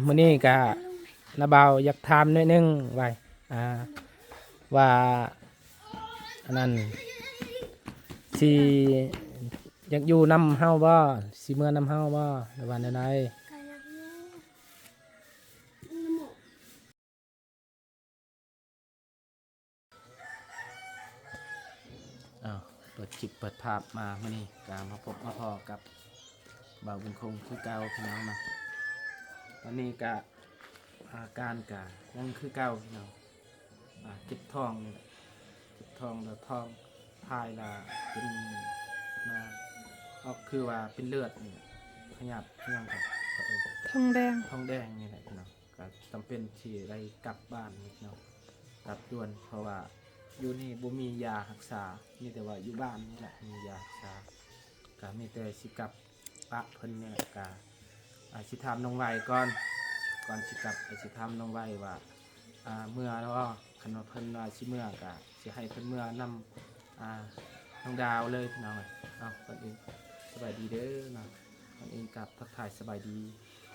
ມື້ນີ້ກະນ້າບ່າວຢາກຖາມໜ້ອຍໜຶ່ງໄວ້ ອ່າ ວ່າ ອັນນັ້ນ ຊິຢາກຢູ່ນຳເຮົາບໍ່? ຊິເມືອນຳເຮົາບໍ່ ຫຼືວ່າແນວໃດ? ອ້າວ ເປີດຄລິບເປີດພາບມາ ມື້ນີ້ກະມາພົບມາພໍ້ກັບບ່າວບຸນຄົງຄືເກົ່າພີ່ນ້ອງເນາະ. ຕອນນີ້ກະອາການກະຍັງຄືເກົ່າພີ່ນ້ອງ ອ່າ ເຈັບທ້ອງນີ້ແຫຼະ ເຈັບທ້ອງ ແລ້ວທ້ອງພາຍ ແລ້ວເປັນ ນາ ອອກຄືວ່າເປັນເລືອດນີ້ ພະຍາດຫຍັງກະ ທ້ອງແດງ ທ້ອງແດງນີ້ແຫຼະພີ່ນ້ອງ. ກະຈຳເປັນທີ່ໄດ້ກັບບ້ານເນາະ ກັບດ່ວນ ເພາະວ່າຢູ່ນີ້ບໍ່ມີຢາຮັກສາ ມີແຕ່ວ່າຢູ່ບ້ານນີ້ແຫຼະມີຢາຮັກສາ ກະມີແຕ່ຊິກັບປະເພິ່ນນີ້ແຫຼະ. ກະ ອາ ຊິຖາມນ້ອງໄວກ່ອນ ກ່ອນຊິກັບ ກະຊິຖາມນ້ອງໄວວ່າ ອາ ເມືອແລ້ວບໍ່? ຄັນວ່າເພິ່ນວ່າຊິເມືອ ກະຊິໃຫ້ເພິ່ນເມືອນຳ ອາ ນ້ອງດາວເລີຍພີ່ນ້ອງເອີຍ. ເອົາ ກ່ອນອື່ນສະບາຍດີເດີເນາະ ກ່ອນອື່ນກາບທັກທາຍສະບາຍດີ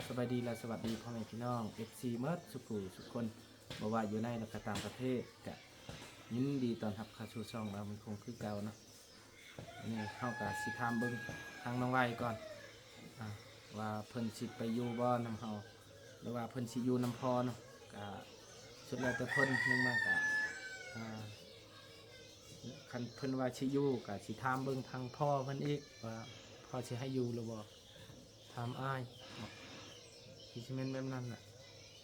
ສະບາຍດີ ແລະ ສະຫວັດດີພໍ່ແມ່ພີ່ນ້ອງ ເອັຟຊີ ໝົດສູ່ຜູ້ສູ່ຄົນ ບໍ່ວ່າຢູ່ໃນ ແລະ ກະຕ່າງປະເທດ ກະຍິນດີຕ້ອນຮັບເຂົ້າສູ່ຊ່ອງລາວເມືອງຄົງຄືເກົ່າເນາະ. ອັນນີ້ເຮົາກະຊິຖາມເບິ່ງທາງນ້ອງໄວກ່ອນ ອາ ວ່າເພິ່ນຊິໄປຢູ່ບໍ່ນຳເຮົາ ຫຼືວ່າເພິ່ນຊິຢູ່ນຳພໍ່ເນາະ ກະສຸດແລ້ວແຕ່ເພິ່ນ. ໜຶ່ງມາກະ ອາ ຄັນເພິ່ນວ່າຊິຢູ່ ກະຊິຖາມເບິ່ງທາງພໍ່ເພິ່ນອີກວ່າພໍ່ຊິໃຫ້ຢູ່ຫຼືບໍ່ ຖາມອ້າຍ ຄືຊິແມ່ນແບບນັ້ນແຫຼະ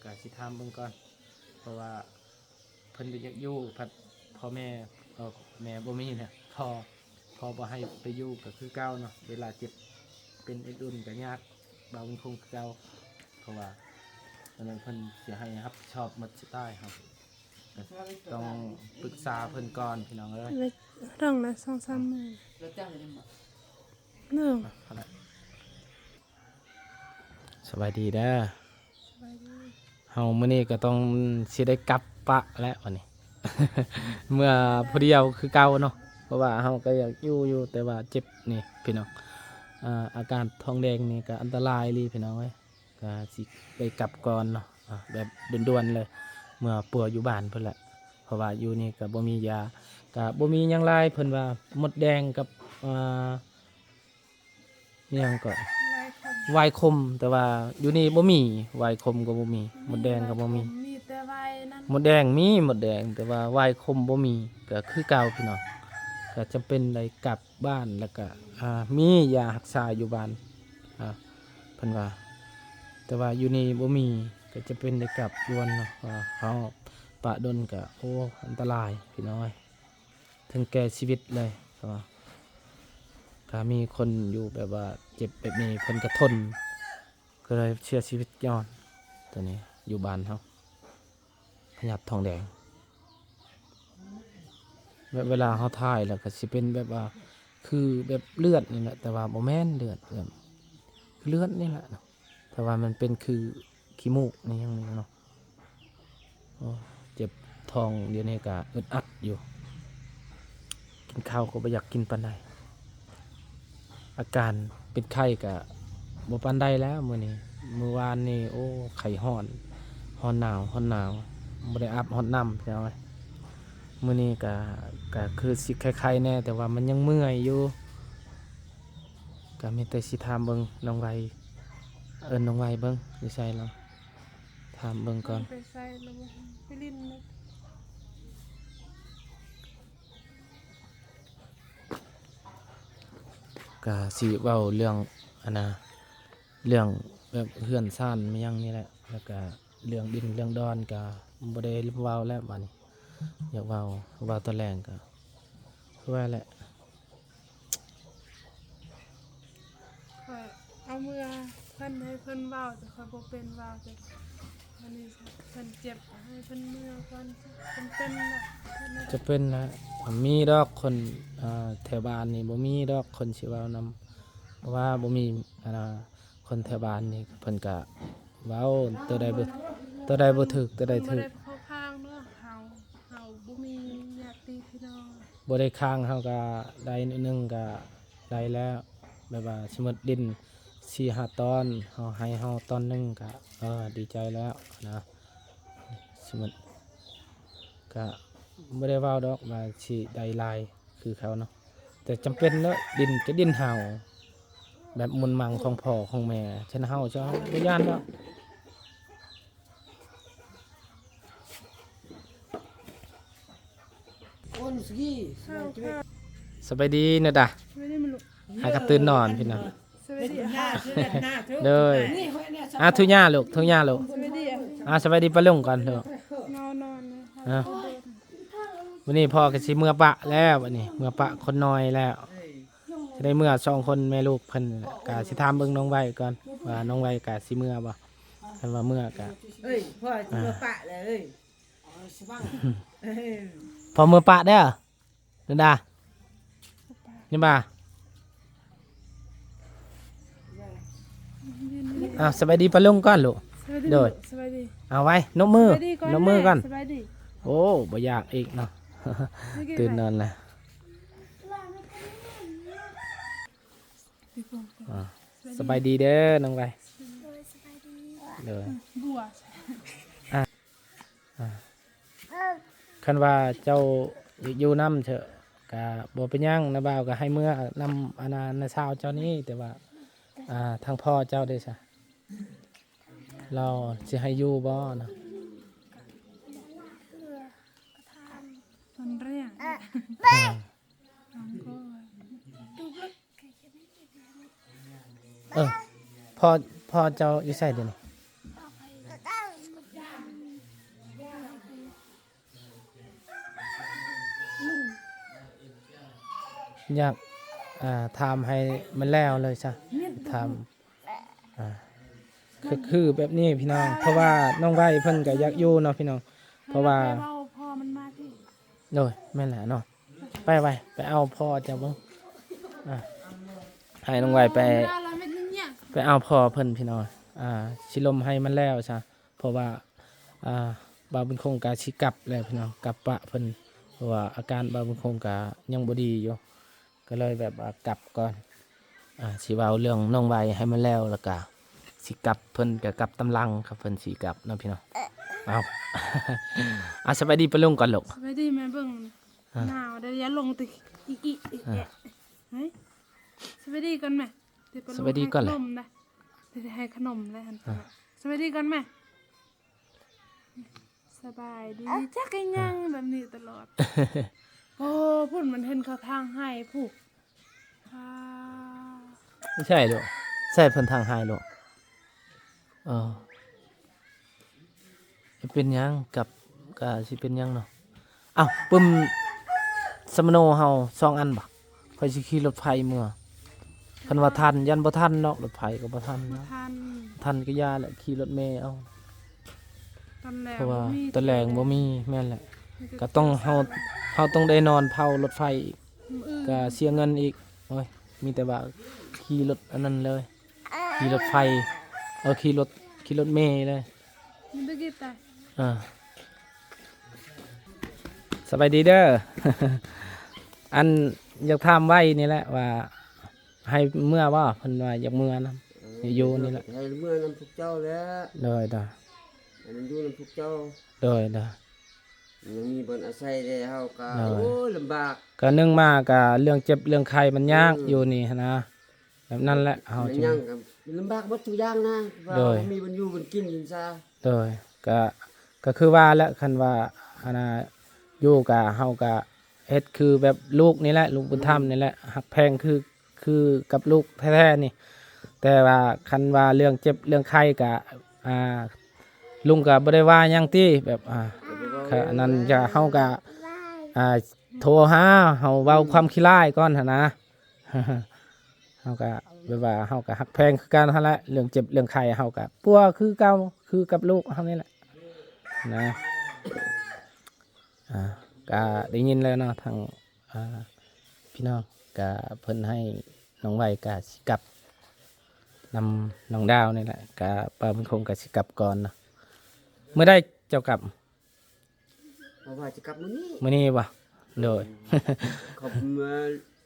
ກະຊິຖາມເບິ່ງກ່ອນ ເພາະວ່າເພິ່ນກໍຢາກຢູ່ ພັດພໍ່ແມ່ ເອີ ແມ່ບໍ່ມີແຫຼະ ພໍ່ ພໍ່ບໍ່ໃຫ້ໄປຢູ່ກໍຄືເກົ່າເນາະ. ເວລາເຈັບເປັນເອັດອຸ່ນກໍຍາກ ບ່າວບຸນຄົງຄືເກົ່າ ເພາະວ່າອັນນັ້ນເພິ່ນຊິໃຫ້ຮັບຜິດຊອບໝົດສະຕາຍເຮົາ ຕ້ອງປຶກສາເພິ່ນກ່ອນພີ່ນ້ອງເອີຍ. ເລື່ອງລະສອງສາມມື້ ເລື່ອງ ສະບາຍດີເດີ ສະບາຍດີ. ເຮົາມື້ນີ້ກໍຕ້ອງຊິໄດ້ກັບປະແລ້ວບັດນີ້ ເມືອຜູ້ດຽວຄືເກົ່າເນາະ ເພາະວ່າເຮົາກໍຢາກຢູ່ຢູ່ ແຕ່ວ່າເຈັບນີ້ພີ່ນ້ອງ ອາ ອາການທ້ອງແດງນີ້ກໍອັນຕະລາຍອີ່ຫຼີພີ່ນ້ອງເອີຍ. ກະຊິໄດ້ກັບກ່ອນເນາະ ອາ ແບບດ່ວນໆເລີຍ ເມືອປົວຢູ່ບ້ານພຸ້ນແຫຼະ ເພາະວ່າຢູ່ນີ້ກະບໍ່ມີຢາ ກະບໍ່ມີຫຍັງຫຼາຍ. ເພິ່ນວ່າມົດແດງກັບ ອາ ອີຫຍັງເກາະ ວາຍຄົມ ແຕ່ວ່າຢູ່ນີ້ບໍ່ມີ ວາຍຄົມກໍບໍ່ມີ ມົດແດງກໍບໍ່ມີ ມີແຕ່ວາຍນັ້ນ ມົດແດງມີ ມົດແດງ ແຕ່ວ່າວາຍຄົມບໍ່ມີ ກໍຄືເກົ່າພີ່ນ້ອງ ກໍຈຳເປັນໄດ້ກັບ ບ້ານ ແລ້ວກະ ອາ ມີຢາຮັກສາຢູ່ບ້ານ ອາ ເພິ່ນວ່າ ແຕ່ວ່າຢູ່ນີ້ບໍ່ມີ ກໍຈະເປັນໄດ້ກັບດ່ວນເນາະ ເພາະວ່າເຮົາປະດົນກະ ໂອ້ ອັນຕະລາຍພີ່ນ້ອງເອີຍ ເຖິງແກ່ຊີວິດເລີຍ ເພາະວ່າກະມີຄົນຢູ່ແບບວ່າເຈັບແບບນີ້ ເພິ່ນກະທົນ ກໍເລີຍເສຍຊີວິດຍ້ອນໂຕນີ້ ຢູ່ບ້ານເຮົາ ພະຍາດທອງແດງ. ແບບເວລາເຮົາຖ່າຍແລ້ວກໍຊິເປັນແບບວ່າ ຄືແບບເລືອດນີ້ແຫຼະ ແຕ່ວ່າບໍ່ແມ່ນເລືອດ ແບບເລືອດນີ້ແຫຼະ ແຕ່ວ່າມັນເປັນຄືຂີ້ມູກນີ້ຫຍັງນີ້ເນາະ. ໂອ້ ເຈັບທ້ອງ ດຽວນີ້ກໍອຶດອັດຢູ່ ກິນເຂົ້າກໍບໍ່ຢາກກິນປານໃດ. ອາການເປັນໄຂ້ກະບໍ່ປານໃດແລ້ວມື້ນີ້ ມື້ວານນີ້ ໂອ້ ໄຂ້ຮ້ອນ ຮ້ອນໜາວ ຮ້ອນໜາວ ບໍ່ໄດ້ອາບຮ້ອນນ້ຳ ພີ່ນ້ອງເອີຍ. ມື້ນີ້ກະ ກະຄືຊິໄຂ້ໆແດ່ ແຕ່ວ່າມັນຍັງເມື່ອຍຢູ່ ກະມີແຕ່ຊິຖາມເບິ່ງນ້ອງໄວ ເອີ້ນນ້ອງໄວເບິ່ງຢູ່ໃສລາວ ຖາມເບິ່ງກ່ອນ ໄປໃສລາວ ໄປຫຼິ້ນນະ. ກະຊິເວົ້າເລື່ອງ ອັນນະ ເລື່ອງແບບເຮືອນຊານມາຫຍັງນີ້ແຫຼະ ແລ້ວກະເລື່ອງດິນເລື່ອງດອນກະບໍ່ໄດ້ເວົ້າແລ້ວ ບາດນີ້ຢາກເວົ້າ ເວົ້າຕອນແລງກະຄືວ່າແຫຼະ ຂ້ອຍເອົາເມືອເພິ່ນ ໃຫ້ເພິ່ນເວົ້າ ແຕ່ຂ້ອຍບໍ່ເປັນເວົ້າ ແຕ່ ອັນນີ້ເພິ່ນເຈັບ ໃຫ້ເພິ່ນເມືອກ່ອນ ເພິ່ນເປັນລະ ຈະເປັນລະ ມີດອກຄົນ ເອີ ແຖວບ້ານນີ້ບໍ່ມີດອກຄົນຊິເວົ້ານຳ ເພາະວ່າບໍ່ມີ ອັນນະ ຄົນແຖວບ້ານນີ້ເພິ່ນກະເວົ້າ ໂຕໃດບໍ່ ໂຕໃດບໍ່ຖືກ ໂຕໃດຖືກ ບໍ່ໄດ້ເຂົ້າຂ້າງເນາະ ເຮົາ ເຮົາບໍ່ມີຍາດຕິພີ່ນ້ອງ ບໍ່ໄດ້ຂ້າງ ເຮົາກະໄດ້ໜ້ອຍໜຶ່ງກະໄດ້ແລ້ວ ແບບວ່າ ສົມມຸດດິນ ສີ່ຫ້າຕອນ ເຮົາໃຫ້ເຮົາຕອນໜຶ່ງກະ ເອີ ດີໃຈແລ້ວນະ. ສົມມຸດກະບໍ່ໄດ້ເວົ້າດອກວ່າຊິໄດ້ຫຼາຍຄືເຂົາເນາະ ແຕ່ຈຳເປັນເນາະ ດິນຈະດິນເຮົາ ແບບມູນມັງຂອງພໍ່ຂອງແມ່ ເຊັ່ນເຮົາຈະບໍ່ຢ້ານດອກ. ສະບາຍດີເນາະດາ ສະບາຍດີແມ່ລູກ ຫາກັບຕື່ນນອນພີ່ນ້ອງ ສະບາຍດີ ໂດຍ ອາ ທຸຍາລູກ ທຸຍາລູກ ສະບາຍດີ ອາ ສະບາຍດີປ້າລຸງກ່ອນລູກ ນອນ ນອນ ອາ ມື້ນີ້ພໍ່ກໍຊິເມືອປະແລ້ວ ບັດນີ້ເມືອປະຄົນນ້ອຍແລ້ວ ຊິໄດ້ເມືອສອງຄົນແມ່ລູກເພິ່ນ ກໍຊິຖາມເບິ່ງນ້ອງໄວກ່ອນວ່ານ້ອງໄວກໍຊິເມືອບໍ່ ຄັນວ່າເມືອກະ ເອີຍ ພໍ່ຊິເມືອປະແລ້ວເອີຍ ພໍ່ເມືອປະເດີ ເດີດາ ນີ້ບາ ອ້າວ ສະບາຍດີປ້າລຸງກ່ອນລູກ ສະບາຍດີ ໂດຍ ສະບາຍດີ ເອົາໄວ ນົບມື ສະບາຍດີກ່ອນ ນົບມືກ່ອນ ສະບາຍດີ ໂອ້ ບໍ່ຢາກອີກເນາະ ຕື່ນນອນແລ້ວ. ອ່າ ສະບາຍດີເດີນ້ອງໄວ ໂດຍ ສະບາຍດີ ໂດຍ ບົວ ອ່າ ອ່າ ຄັນວ່າເຈົ້າຢາກຢູ່ນຳເຖາະ ກະບໍ່ເປັນຫຍັງ ນ້າບ່າວກະໃຫ້ເມືອນຳ ອັນນ່າ ນ້າສາວເຈົ້ານີ້ ແຕ່ວ່າ ອ່າ ທາງພໍ່ເຈົ້າເດຊະ ລາວຊິໃຫ້ຢູ່ບໍ່ນະ? ມັນເລື່ອງ ອ່າ ເອີ ພໍ່ ພໍ່ເຈົ້າຢູ່ໃສດຽວນີ້? ຢາກ ອ່າ ຖາມໃຫ້ມັນແລ້ວເລີຍຊະ ຖາມ ອ່າ ຄື ຄືແບບນີ້ພີ່ນ້ອງ ເພາະວ່ານ້ອງໄວເພິ່ນກໍຢາກຢູ່ເນາະພີ່ນ້ອງ ເພາະວ່າ ໂດຍ ແມ່ນແຫຼະເນາະ ໄປໄວ ໄປເອົາພໍ່ເຈົ້າເບິ່ງ ອ່າ ໃຫ້ນ້ອງໄວໄປ ໄປເອົາພໍ່ເພິ່ນພີ່ນ້ອງ ອ່າ ຊິລົມໃຫ້ມັນແລ້ວຊະ ເພາະວ່າ ອ່າ ບ່າວບຸນຄົງກະຊິກັບແລ້ວພີ່ນ້ອງ ກັບປະເພິ່ນ ເພາະວ່າອາການບ່າວບຸນຄົງກະຍັງບໍ່ດີຢູ່ ກໍເລີຍແບບວ່າກັບກ່ອນ ອ່າ ຊິເວົ້າເລື່ອງນ້ອງໄວໃຫ້ມັນແລ້ວ ແລ້ວກະຊິກັບ ເພິ່ນກະກັບຕາມຫຼັງ ຄັນເພິ່ນຊິກັບເນາະພີ່ນ້ອງ ເອົາ ອ່າ ສະບາຍດີປ້າລຸງກ່ອນລູກ ສະບາຍດີແມ່ເບິ່ງ ອ່າ ໜາວເດີ ຢ່າລົງຕິ ອີ ອີ ອີ ອ່າ ເອີ ເຮີ້ຍ ສະບາຍດີກ່ອນແມ່ ສະບາຍດີກ່ອນແຫຼະ ດຽວປ້າລຸງໃຫ້ຂະໜົມນະ ດຽວໃຫ້ຂະໜົມແລ້ວຫັ້ນ ອ່າ ສະບາຍດີກ່ອນແມ່ ສະບາຍດີ ຈັກອີຫຍັງແບບນີ້ຕະຫຼອດ ໂອ້ ພຸ້ນມັນເຫັນເຂົາທາງໃຫ້ພຸ້ນ ອ່າ ໃຊ່ລູກ ໃຊ່ເພິ່ນທາງໃຫ້ລູກ ເອີ ເປັນຫຍັງ ກັບ ກະຊິເປັນຫຍັງເນາະ ອ້າວ ປຶ້ມ ສະມະໂນເຮົາສອງອັນບໍ? ຂ້ອຍຊິຂີ່ລົດໄຟເມືອ ຄັນວ່າທັນ ຢ້ານບໍ່ທັນເນາະ ລົດໄຟກໍບໍ່ທັນ ບໍ່ທັນ ທັນກໍຢ່າແຫຼະ ຂີ່ລົດເມເອົາ ຕອນແລງ ເພາະວ່າ ບໍ່ມີ ຕອນແລງບໍ່ມີ ແມ່ນແຫຼະ ມີແຕ່ ກໍຕ້ອງ ເຮົາ ເຮົາຕ້ອງໄດ້ນອນເຝົ້າລົດໄຟອີກ ມື້ອື່ນ ກໍເສຍເງິນອີກ ໂອ້ຍ ມີແຕ່ວ່າຂີ່ລົດອັນນັ້ນເລີຍ ຂີ່ລົດໄຟ ເອີ ຂີ່ລົດ ຂີ່ລົດເມເລີຍ ມີແຕ່ກິນຕາຍ ອ່າ ສະບາຍດີເດີ ອັນ ຢາກຖາມໄວ້ນີ້ແຫຼະວ່າ ໃຫ້ເມືອບໍ່? ເພິ່ນວ່າຢາກເມືອນຳ ເອີ ຢາກຢູ່ນີ້ແຫຼະ ໃຫ້ເມືອນຳພວກເຈົ້າແຫຼະ ໂດຍ ໂດຍ ໃຫ້ມັນຢູ່ນຳພວກເຈົ້າ ໂດຍ ໂດຍ ມັນມີບ່ອນອາໄສແດ່ ເຮົາກໍ ໂດຍ ໂອ້ຍ ລຳບາກ ກໍໜຶ່ງມາກໍເລື່ອງເຈັບເລື່ອງໄຂ້ມັນຍາກ ອືມ ຢູ່ນີ້ຫັ້ນນະ ແບບນັ້ນແຫຼະ ເຮົາ ມັນຍັງກໍລຳບາກໝົດທຸກຢ່າງນະ ວ່າ ໂດຍ ບໍ່ມີບ່ອນຢູ່ບ່ອນກິນຊັ້ນຊະ ໂດຍ ກະ ກະຄືວ່າແຫຼະ ຄັນວ່າ ອັນນ່າ ຢູ່ກະ ເຮົາກະເຮັດຄືແບບລູກນີ້ແຫຼະ ລູກບຸນທຳນີ້ແຫຼະ ອືມ ຮັກແພງຄື ຄືກັບລູກແທ້ໆນີ້ ແຕ່ວ່າຄັນວ່າເລື່ອງເຈັບເລື່ອງໄຂ້ກະ ອ່າ ລຸງກະບໍ່ໄດ້ວ່າຫຍັງຕິ ແບບ ອ່າ ກະບໍ່ໄດ້ວ່າຫຍັງ ອັນນັ້ນກະ ເຮົາກະ ອ່າ ໂທຫາ ເຮົາເວົ້າ ອືມ ຄວາມຂີ້ຮ້າຍກ່ອນຫັ້ນນະ ເຮົາກະແບບວ່າເຮົາກະຮັກແພງຄືກັນຫັ້ນແຫຼະ ເລື່ອງເຈັບເລື່ອງໄຂ້ເຮົາກະປົວຄືເກົ່າ ຄືກັບລູກເຮົານີ້ແຫຼະນະ ອ່າ ກະໄດ້ຍິນແລ້ວເນາະ ທາງ ອ່າ ພີ່ນ້ອງ ກະເພິ່ນໃຫ້ນ້ອງໄວກະຊິກັບນຳນ້ອງດາວນີ້ແຫຼະ ກະປ້າບຸນຄົງກະຊິກັບກ່ອນເນາະ ມື້ໃດເຈົ້າກັບ? ເພາະວ່າຈະກັບມື້ນີ້ ມື້ນີ້ບໍ່? ໂດຍ ເຂົາເມືອ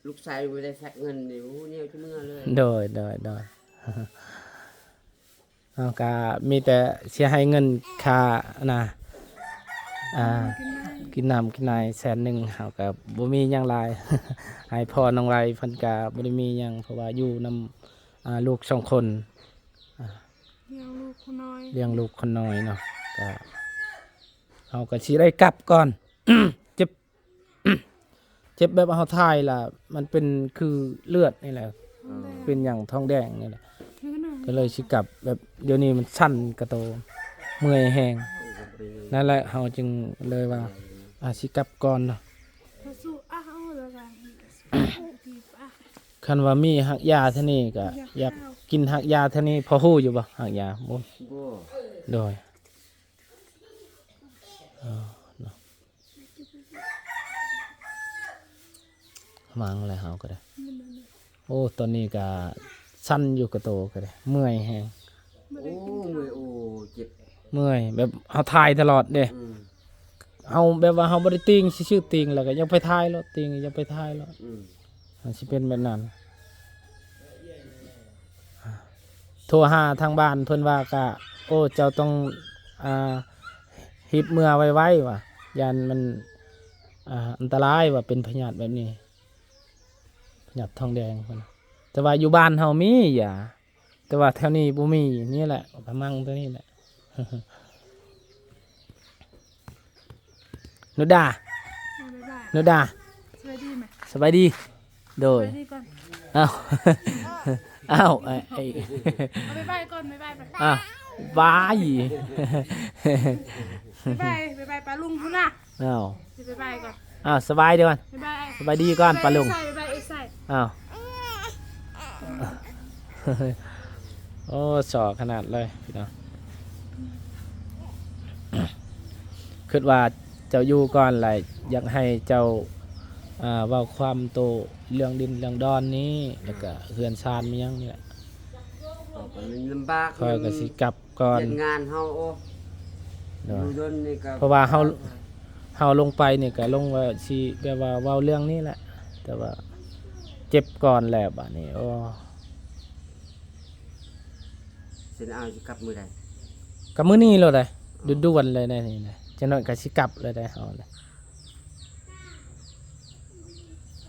ລູກຊາຍບໍ່ໄດ້ແຟກເງິນນີ້ ໂອ້ ແນວຈະເມືອເລີຍ ໂດຍ ໂດຍ ໂດຍ ເຮົາກະມີແຕ່ຊິໃຫ້ເງິນຄ່າ ອັນນ່າ ອ່າ ກິນນ້ຳກິນໃນແສນໜຶ່ງ ເຮົາກະບໍ່ມີຫຍັງຫຼາຍ ໃຫ້ພໍ່ນ້ອງໄວ ເພິ່ນກະບໍ່ໄດ້ມີຫຍັງ ເພາະວ່າຢູ່ນຳ ອ່າ ລູກສອງຄົນ ອ່າ ລ້ຽງລູກຄົນນ້ອຍ ລ້ຽງລູກຄົນນ້ອຍເນາະ ກະເຮົາກະຊິໄດ້ກັບກ່ອນ ເຈັບ ເຈັບແບບເຮົາຖ່າຍລະ ມັນເປັນຄືເລືອດນີ້ແຫຼະ ເປັນຫຍັງທ້ອງແດງນີ້ແຫຼະ ກະເລີຍຊິກັບ ແບບດຽວນີ້ມັນສັ່ນກະໂຕ ເມື່ອຍແຮງ ນັ້ນແຫຼະ ເຮົາຈຶ່ງເລີຍວ່າ ອາ ຊິກັບກ່ອນເນາະ ຄັນວ່າມີຮາກຢາແຖວນີ້ກະຢາກກິນຮາກຢາແຖວນີ້ ພໍຮູ້ຢູ່ບໍ່ ຮາກຢາ ບໍ່ ບໍ່ ໂດຍ ເອີ ເນາະ ມັງແລ້ວເຮົາກະໄດ້ ໂອ້ ຕອນນີ້ກະສັ່ນຢູ່ກະໂຕກະໄດ້ ເມື່ອຍແຮງ ໂອ້ ເມື່ອຍ ໂອ້ ເຈັບ ເມື່ອຍ ແບບເຮົາຖ່າຍຕະຫຼອດເດ້ ອືມ ເຮົາແບບວ່າເຮົາບໍ່ໄດ້ຕີງ ຊິຊື້ຕີງແລ້ວກະຍັງໄປຖ່າຍໂລດ ຕີງຍັງໄປຖ່າຍໂລດ ອືມ ມັນຊິເປັນແບບນັ້ນ ໂທຫາທາງບ້ານເພິ່ນວ່າກະ ໂອ້ ເຈົ້າຕ້ອງ ອ່າ ຮີບເມືອໄວໆ ວ່າ ຢ້ານມັນ ອ່າ ອັນຕະລາຍ ວ່າເປັນພະຍາດແບບນີ້ ພະຍາດທ້ອງແດງເພິ່ນ ແຕ່ວ່າຢູ່ບ້ານເຮົາມີຢາ ແຕ່ວ່າແຖວນີ້ບໍ່ມີ ນີ້ແຫຼະ ກະມັງໂຕນີ້ແຫຼະ ນຸດດາ ເອົາ ບາຍບາຍ ນຸດດາ ສະບາຍດີແມະ ສະບາຍດີ ໂດຍ ສະບາຍດີກ່ອນ ອ້າວ ອ້າວ ເອົາ ບາຍບາຍກ່ອນ ບາຍບາຍ ອ້າວ ບາຍ ບາຍບາຍ ບາຍບາຍປ້າລຸງພຸ້ນນະ ອ້າວ ຊິບາຍບາຍກ່ອນ ອ້າວ ສະບາຍດີກ່ອນ ບາຍບາຍ ສະບາຍດີກ່ອນປ້າລຸງ ບາຍບາຍ ອ້າວ ໂອ້ ສໍຂະໜາດເລີຍພີ່ນ້ອງ ຄິດວ່າເຈົ້າຢູ່ກ່ອນແຫຼະ ຢາກໃຫ້ເຈົ້າ ອ່າ ເວົ້າຄວາມໂຕເລື່ອງດິນເລື່ອງດອນນີ້ ແລ້ວກະເຮືອນຊານມີຫຍັງນີ້ແຫຼະ ເຮົາກະລຳບາກ ຂ້ອຍກະຊິກັບ ກ່ອນ ວຽກງານເຮົາ ໂອ້ ໂດຍ ຢູ່ດົນນີ້ກະ ເພາະວ່າເຮົາ ເຮົາລົງໄປນີ້ກະລົງວ່າຊິແບບວ່າເວົ້າເລື່ອງນີ້ແຫຼະ ແຕ່ວ່າເຈັບກ່ອນແລ້ວບາດນີ້ ໂອ້ ຊິເອົາ ຊິກັບມື້ໃດ? ກັບມື້ນີ້ໂລດໃດ໋ ອໍ ດ່ວນໆເລີຍໃດ໋ນີ້ນະ ຈັກໜ້ອຍກະຊິກັບເລີຍໃດ໋ເຮົານະ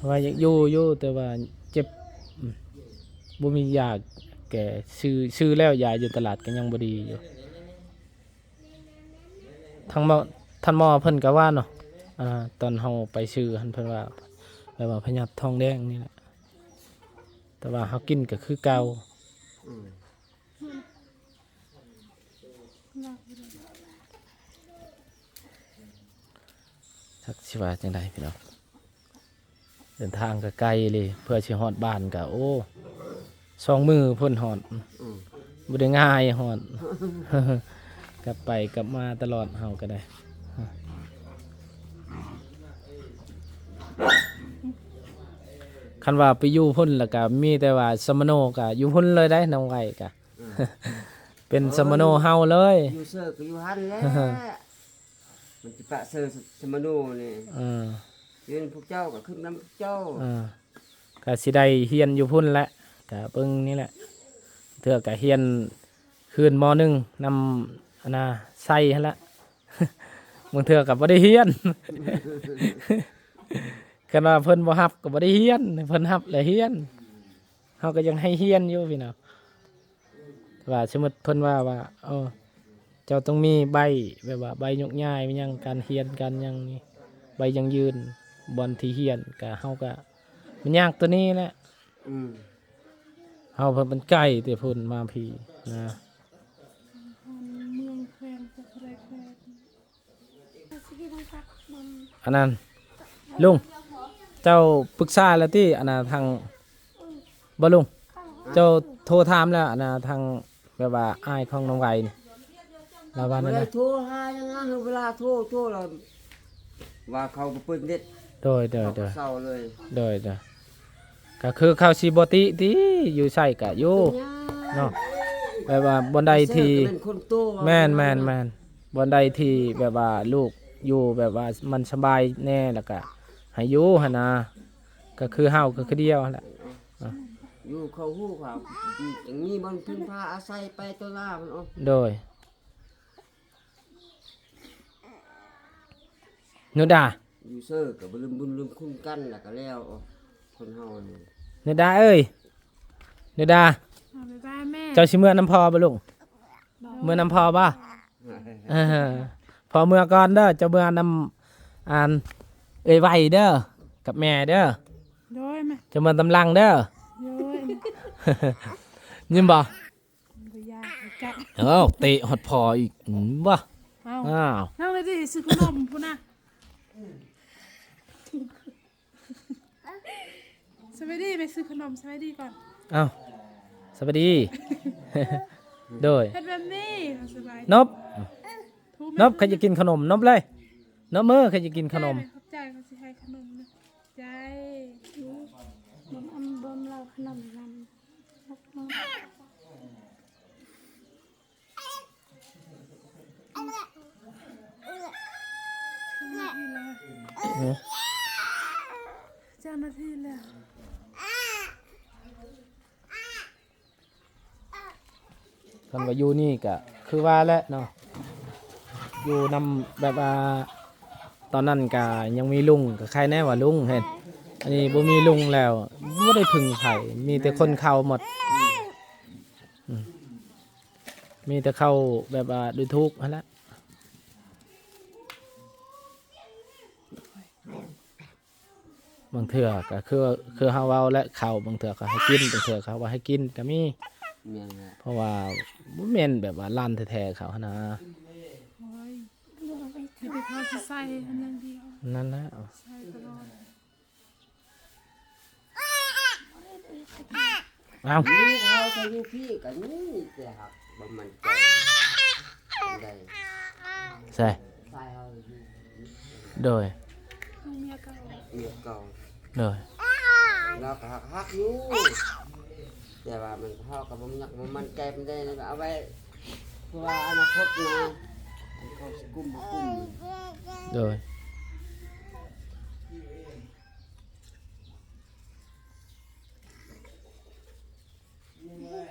ວ່າຢາກຢູ່ຢູ່ ແຕ່ວ່າເຈັບ ອືມ ບໍ່ມີຢາແກ້ ຊື້ ຊື້ແລ້ວຢາຢູ່ຕະຫຼາດກະຍັງບໍ່ດີຢູ່ ທາງໝໍ ທ່ານໝໍເພິ່ນກະວ່າເນາະ ອ່າ ຕອນເຮົາໄປຊື້ຫັ້ນເພິ່ນວ່າ ແບບວ່າພະຍາດທ້ອງແດງນີ້ແຫຼະ ແຕ່ວ່າເຮົາກິນກະຄືເກົ່າ ອືມ ຈັກຊິວ່າຈັ່ງໃດພີ່ນ້ອງ ເດີນທາງກະໄກເລີຍ ເພື່ອຊິຮອດບ້ານກະ ໂອ້ ສອງມື້ພຸ້ນຮອດ ອືມ ບໍ່ໄດ້ງ່າຍຮອດ ກັບໄປກັບມາຕະຫຼອດເຮົາກະໄດ້ ຄັນວ່າໄປຢູ່ພຸ້ນລະກະມີແຕ່ວ່າສະມະໂນກະຢູ່ພຸ້ນເລີຍໃດ໋ ນ້ອງໄວກະ ອືມ ເປັນສະມະໂນເຮົາເລີຍ ຢູ່ເຊີກະຢູ່ຫັ້ນແຫຼະ ມັນຊິປະເຊີສະມະໂນນີ້ ເອີ ເປັນພວກເຈົ້າກະຂຶ້ນນຳພວກເຈົ້າ ເອີ ກະຊິໄດ້ຮຽນຢູ່ພຸ້ນແຫຼະ ກະເບິ່ງນີ້ແຫຼະ ເທື່ອກະຮຽນຄືນ ມໍໜຶ່ງ ນຳ ອັນນ່າ ໄຊຫັ້ນລະ ບາງເທື່ອກະບໍ່ໄດ້ຮຽນ ຄັນວ່າເພິ່ນບໍ່ຮັບກະບໍ່ໄດ້ຮຽນ ເພິ່ນຮັບແລ້ວຮຽນ ເຮົາກະຍັງໃຫ້ຮຽນຢູ່ພີ່ນ້ອງ ແຕ່ວ່າສົມມຸດເພິ່ນວ່າ ວ່າ ເອີ ເຈົ້າຕ້ອງມີໃບ ແບບວ່າໃບຍົກຍ້າຍ ມີຫຍັງ ການຮຽນການຫຍັງນີ້ ໃບຢັ້ງຢືນ ບ່ອນທີ່ຮຽນ ກະເຮົາກະ ມັນຍາກໂຕນີ້ແຫຼະ ອືມ ເຮົາເພິ່ນມັນໄກແຕ່ພຸ້ນມາພີ້ນະ ເມືອງແຂວງຈັກແລແຂວງ ອັນນັ້ນ ລຸງ ເຈົ້າປຶກສາແລ້ວຕິ ອັນນ່າ ທາງ ບໍ່ລຸງ ເຈົ້າໂທຖາມແລ້ວ ອັນນ່າ ທາງ ແບບວ່າອ້າຍຂອງນ້ອງໄວນີ້ ລາວວ່າແນວໃດ? ບໍ່ໄດ້ໂທຫາຫຍັງ ເວລາໂທ ໂທລະວ່າເຂົາບໍ່ເປີດເນັດ ໂດຍ ໂດຍ ເຂົາກະເຊົາເລີຍ ໂດຍ ໂດຍ ກະຄືເຂົາຊິບໍ່ຕິຕິ ຢູ່ໃສກະຢູ່ ເປັນຫຍັງ ເນາະ ແບບວ່າບ່ອນໃດທີ່ ເຊີກະແມ່ນຄົນໂຕ ແມ່ນ ແມ່ນ ແມ່ນ ບ່ອນໃດທີ່ແບບວ່າລູກຢູ່ແບບວ່າມັນສະບາຍແດ່ ລະກະໃຫ້ຢູ່ຫັ້ນນະ ກະຄືເຮົາກະຄືດຽວຫັ້ນແຫຼະ ເອີ ຢູ່ເຂົາຮູ້ວ່າ ຈັ່ງມີບ່ອນເພິ່ງພາອາໄສໄປຕໍ່ໜ້າພຸ້ນ. ໂອ້ ໂດຍ ນຸດາ ຢູ່ເຊີກໍບໍ່ລືມບຸນລືມຄຸນກັນ ແລ້ວກໍແລ້ວ. ໂອ້ ຄົນເຮົານີ້ ນຸດາເອີຍ ນຸດາ ເອົາ ບາຍບາຍແມ່. ເຈົ້າຊິເມືອນຳພໍ່ບໍ່ລູກ? ບໍ່ ເມືອນຳພໍ່ບໍ່? ເອີ ພໍ່ເມືອກ່ອນເດີ ເຈົ້າເມືອນຳ ອັນ ເອື້ອຍໄວເດີ ກັບແມ່ເດີ. ໂດຍແມ່. ເຈົ້າເມືອນຳຫຼັງເດີ. ໂດຍ. ຍິ້ມບໍ່? ບໍ່ຢາກຈັກ. ເອົ້າ ເຕະຮອດພໍ່ອີກ ເຫັນບໍ່? ເອົ້າ ອ້າວ ນັ່ງເລີຍຕິ ຊື້ຂະໜົມພຸ້ນນະ. ສະບາຍດີ ໄປຊື້ຂະໜົມ. ສະບາຍດີກ່ອນ. ອ້າວ ສະບາຍດີ. ໂດຍ ເຮັດແບບນີ້ ສະບາຍດີ. ນົບ ນົບ ໃຜຢາກກິນຂະໜົມ ນົບເລີຍ ນົບມື ໃຜຢາກກິນຂະໜົມ. ຂອບໃຈ ເຂົາຊິໃຫ້ຂະໜົມນະ. ໃຈ ບໍ່ ບໍ່ເອົາຂະໜົມນຳ. ເຈົ້າໜ້າທີ່ແລ້ວ. ເພິ່ນວ່າຢູ່ນີ້ກະຄືວ່າແຫຼະເນາະ ຢູ່ນຳແບບວ່າ ຕອນນັ້ນກະຍັງມີລຸງ ກະໄຄແນ່ວ່າລຸງເຫັນ ອັນນີ້ບໍ່ມີລຸງແລ້ວ ບໍ່ໄດ້ເພິ່ງໃຜ ມີແຕ່ຄົນເຂົ້າໝົດ. ອືມ ມີແຕ່ເຂົ້າແບບວ່າດູຖູກຫັ້ນແຫຼະ. ບາງເທື່ອກໍຄື ຄືເຮົາເວົ້າແຫຼະ ເຂົ້າບາງເທື່ອກໍໃຫ້ກິນ ບາງເທື່ອກໍບໍ່ໃຫ້ກິນກໍມີ. ແມ່ນແຫຼະ ເພາະວ່າບໍ່ແມ່ນແບບວ່າຫຼານແທ້ໆເຂົາຫັ້ນນະ. ໂອ້ຍ ມີແຕ່ເຂົາຊິໃສ່ຫັ້ນຢ່າງດຽວ. ນັ້ນແຫຼະ ໃສ່ຕະຫຼອດ. ເອົ້າ ມີເຮົາກໍຢູ່ພີ້ກໍມີ ແຕ່ຫາກບໍ່ໝັ້ນໃຈປານໃດ. ໃສ່ ໃສ່ເຮົາຢູ່ ໂດຍ ເມຍເກົ່າ ເມຍເກົ່າ ໂດຍ ລາວກໍຮັກ ຮັກຢູ່ ແຕ່ວ່າມັນ ເຮົາກໍບໍ່ຢາກ ບໍ່ໝັ້ນໃຈປານໃດ ເອົາໄວ້ເພື່ອອະນາຄົດນະ ເຂົາຊິກຸ້ມບໍ່ກຸ້ມ. ໂດຍ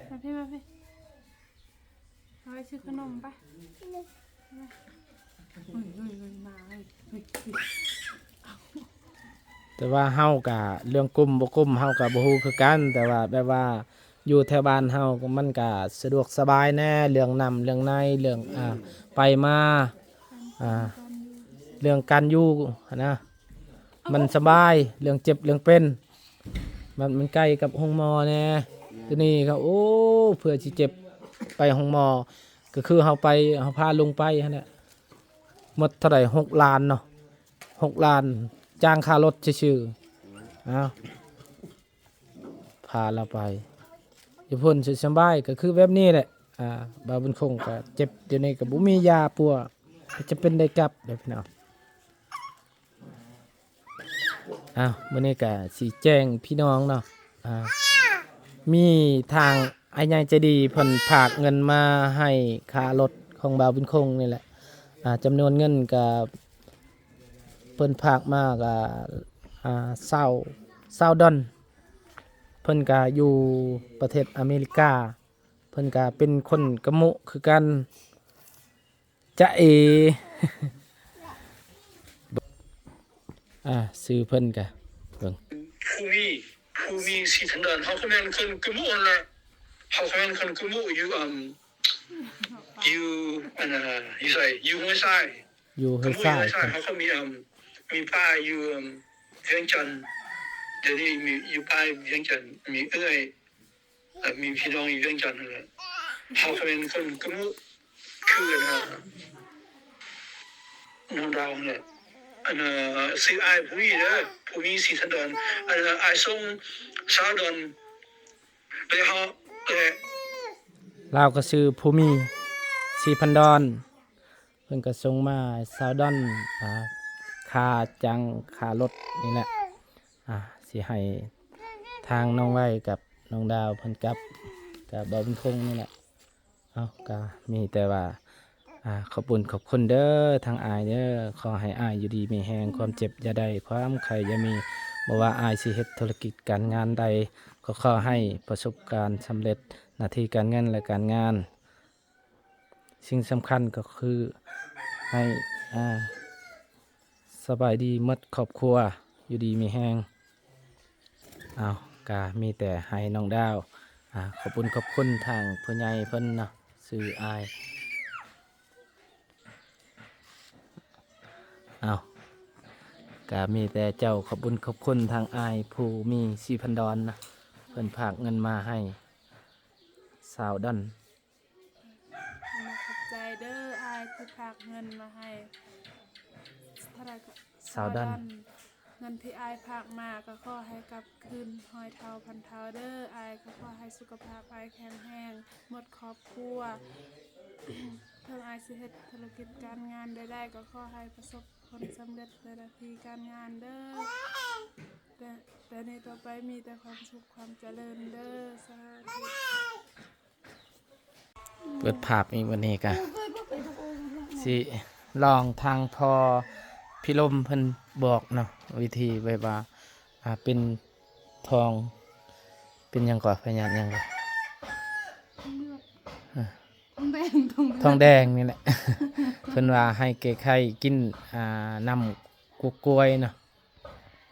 ມາພີ້ ມາພີ້ ເອົາໄປຊື້ຂະໜົມໄປ. ເຮີ້ຍ ເຮີ້ຍ ເຮີ້ຍ ມາ ເຮີ້ຍ ເຮີ້ຍ ເຮີ້ຍ. ແຕ່ວ່າເຮົາກະເລື່ອງກຸ້ມບໍ່ກຸ້ມເຮົາກະບໍ່ຮູ້ຄືກັນ ແຕ່ວ່າແບບວ່າຢູ່ແຖວບ້ານເຮົາມັນກະສະດວກສະບາຍແດ່ ເລື່ອງນ້ຳເລື່ອງໃນ ເລື່ອງ ອາ ໄປມາ ອາ ເລື່ອງການຢູ່ຫັ້ນນະ ມັນສະບາຍ ເລື່ອງເຈັບເລື່ອງເປັນ ມັນ ມັນໃກ້ກັບໂຮງໝໍແດ່. ແມ່ນ ໂຕນີ້ກໍ ໂອ້ ເພື່ອຊິເຈັບໄປໂຮງໝໍ ກໍຄືເຮົາໄປ ເຮົາພາລຸງໄປຫັ້ນແຫຼະ ໝົດເທົ່າໃດ ຫົກລ້ານເນາະ ຫົກລ້ານ ຈ້າງຄ່າລົດຊື່ໆ. ອ້າວ ພາລາວໄປ ຢູ່ພຸ້ນຊິສະບາຍ ກໍຄືແບບນີ້ແຫຼະ. ອ່າ ບ່າວບຸນຄົງກໍເຈັບ ດຽວນີ້ກໍບໍ່ມີຢາປົວ ກໍຈຳເປັນໄດ້ກັບເດ້ພີ່ນ້ອງ. ອ້າວ ມື້ນີ້ກະຊິແຈ້ງພີ່ນ້ອງເນາະ ອ່າ ມີທາງອ້າຍໃຫຍ່ໃຈດີເພິ່ນຝາກເງິນມາໃຫ້ຄ່າລົດຂອງບ່າວບຸນຄົງນີ້ແຫຼະ ອ່າ ຈຳນວນເງິນກະເພິ່ນຝາກມາກະ ອ່າ ຊາວ ຊາວດອນ ເພິ່ນກະຢູ່ປະເທດອາເມລິກາ ເພິ່ນກະເປັນຄົນກະມຸຄືກັນ. ຈະເອ ອ່າ ຊື່ເພິ່ນກະເບິ່ງ ພູມີ ພູມີ ສີທັນດອນ ເຮົາກໍແມ່ນຄົນກະມຸຫັ້ນແຫຼະ ເຮົາກໍແມ່ນຄົນກະມຸຢູ່ ອຳ ຢູ່ ອັນ ຢູ່ໃສ ຢູ່ຫ້ວຍຊາຍ ຢູ່ຫ້ວຍຊາຍ ເຮົາກໍມີ ອຳ ມີປ້າຢູ່ ອຳ ວຽງຈັນ ດຽວນີ້ມີຢູ່ປ້າວຽງຈັນ ມີເອື້ອຍ ແລະ ມີພີ່ນ້ອງຢູ່ວຽງຈັນຫັ້ນແຫຼະ ເຮົາກໍແມ່ນຄົນກະມຸຄື ອັນ ນ້ອງດາວຫັ້ນແຫຼະ ອັນ ຊື່ອ້າຍພູມີເດີ ພູມີ ສີທັນດອນ ອັນ ອ້າຍຊົງ ຊາວດອນ ແລະ ເຮົາ ແລະ ລາວກໍຊື່ພູມີ ສີພັນດອນ. ເພິ່ນກໍສົ່ງມາຊາວດອນ ອ່າ ຄ່າຈ້າງຄ່າລົດນີ້ແຫຼະ ອ່າ ຊິໃຫ້ທາງນ້ອງໄວກັບນ້ອງດາວເພິ່ນກັບ ກັບບ່າວບຸນຄົງນີ້ແຫຼະ. ເອົ້າ ກໍມີແຕ່ວ່າ ອ່າ ຂອບບຸນຂອບຄຸນເດີທາງອ້າຍເດີ ຂໍໃຫ້ອ້າຍຢູ່ດີມີແຮງ ຄວາມເຈັບຢ່າໄດ້ ຄວາມໄຂ້ຢ່າມີ ບໍ່ວ່າອ້າຍຊິເຮັດທຸລະກິດການງານໃດ ກໍຂໍໃຫ້ປະສົບການສຳເລັດໜ້າທີ່ການເງິນ ແລະ ການງານ. ສິ່ງສຳຄັນກໍຄືໃຫ້ ອ່າ ສະບາຍດີໝົດຄອບຄົວ ຢູ່ດີມີແຮງ. ເອົາ ກະມີແຕ່ໃຫ້ນ້ອງດາວ ອ່າ ຂອບບຸນຂອບຄຸນທາງຜູ້ໃຫຍ່ເພິ່ນເນາະ ຊື່ອ້າຍ ເອົາ ກະມີແຕ່ເຈົ້າຂອບບຸນຂອບຄຸນທາງອ້າຍຜູ້ມີສີພັນດອນນະ ເພິ່ນຝາກເງິນມາໃຫ້ສາວດອນ. ຂອບໃຈເດີອ້າຍທີ່ຝາກເງິນມາໃຫ້ ເທົ່າໃດກໍ ສາວດອນ ສາວດອນ. ເງິນທີ່ອ້າຍຝາກມາກໍຂໍໃຫ້ກັບຄືນຮ້ອຍເທົ່າພັນເທົ່າເດີ. ອ້າຍກໍຂໍໃຫ້ສຸຂະພາບອ້າຍແຂງແຮງໝົດຄອບຄົວ. ເຖິງອ້າຍຊິເຮັດທຸລະກິດການງານໃດໆ ກໍຂໍໃຫ້ປະສົບຜົນສຳເລັດໃນໜ້າທີ່ການງານເດີ. ແຕ່ ແຕ່ນີ້ຕໍ່ໄປມີແຕ່ຄວາມສຸກຄວາມຈະເລີນເດີ. ສາທຸ. ເປີດພາບອີກ ບັດນີ້ກະຊິລອງທາງພໍ່ພິລົມເພິ່ນບອກເນາະ ວິທີແບບວ່າ ອ່າ ເປັນທອງ ເປັນຫຍັງກໍ ພະຍາດຫຍັງກໍ ທອງແດງ ທອງແດງ ທອງແດງນີ້ແຫຼະ ເພິ່ນວ່າໃຫ້ແກ້ໄຂກິນ ອ່າ ນ້ຳກວກກ້ວຍເນາະ.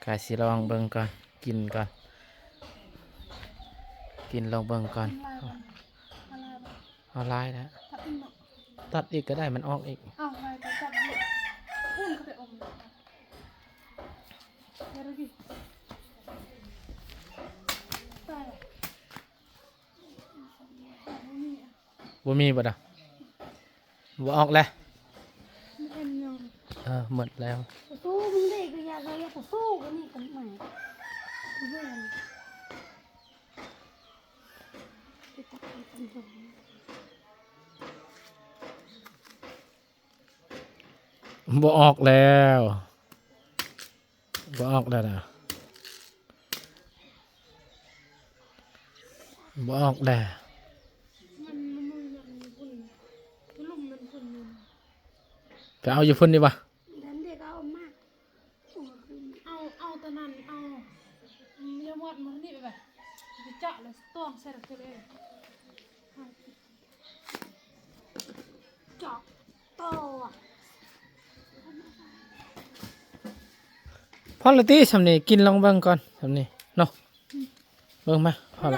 ກະຊິລອງເບິ່ງກ່ອນ ກິນກ່ອນ ກິນລອງເບິ່ງກ່ອນ. ເອົາຫຼາຍແລ້ວ ຕັດອີກກໍໄດ້ ມັນອອກອີກ. ບໍ່ມີບໍ່ດາ? ບໍ່ອອກແລ້ວ. ເອີ ໝົດແລ້ວ. ບໍ່ອອກແລ້ວ. ບໍ່ອອກແລ້ວນະ ບໍ່ອອກແລ້ວ. ມັນ ມັນ ມັນ ມັນ ມັນ ໄປເອົາຢູ່ພຸ້ນດີກວ່າ. ເອົາ ເອົາຕອນນັ້ນ ເອົາ ຢ່າໝົດ ໝົດນີ້ໄປ ໄປ ໄປເຈາະ ແລ້ວຕວງໃສ່ ແລ້ວຄືເລີຍ. ຈອກຕໍ່. ພໍລະຕິ ສ່ຳນີ້ ກິນລອງເບິ່ງກ່ອນ ສ່ຳນີ້ເນາະ. ເບິ່ງມາ ພໍລະ.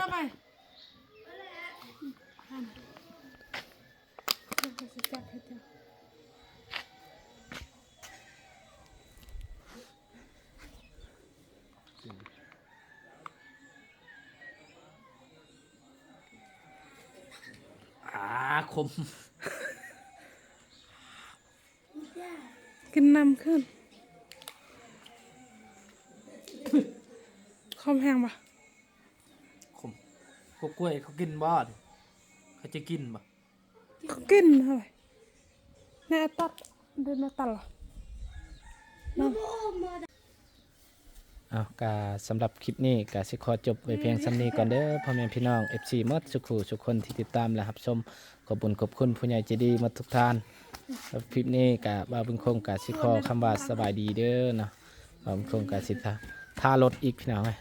ອາ ຂົມ. ກິນນ້ຳຂຶ້ນ. ຂົມແຮງບໍ່? ຂົມ. ພວກກ້ວຍເຂົາກິນບໍ່? ເຂົາຈະກິນບໍ່? ເຂົາກິນຫັ້ນແຫຼະ. ແນວຕັດ ເດີນມາຕັດລະ. ເອົາ ກະສຳລັບຄລິບນີ້ກະຊິຂໍຈົບໄວ້ພຽງສ່ຳນີ້ກ່ອນເດີ ພໍ່ແມ່ພີ່ນ້ອງ ເອັຟຊີ ໝົດສູ່ຄູ່ສູ່ຄົນທີ່ຕິດຕາມ ແລະ ຮັບຊົມ. ຂອບບຸນຂອບຄຸນຜູ້ໃຫຍ່ໃຈດີໝົດທຸກທ່ານ. ສຳລັບຄລິບນີ້ກະບ່າວບຸນຄົງກະຊິຂໍຄຳວ່າສະບາຍດີເດີເນາະ. ບ່າວບຸນຄົງກະຊິຖ້າ ຖ້າລົດອີກ ພີ່ນ້ອງເອີຍ.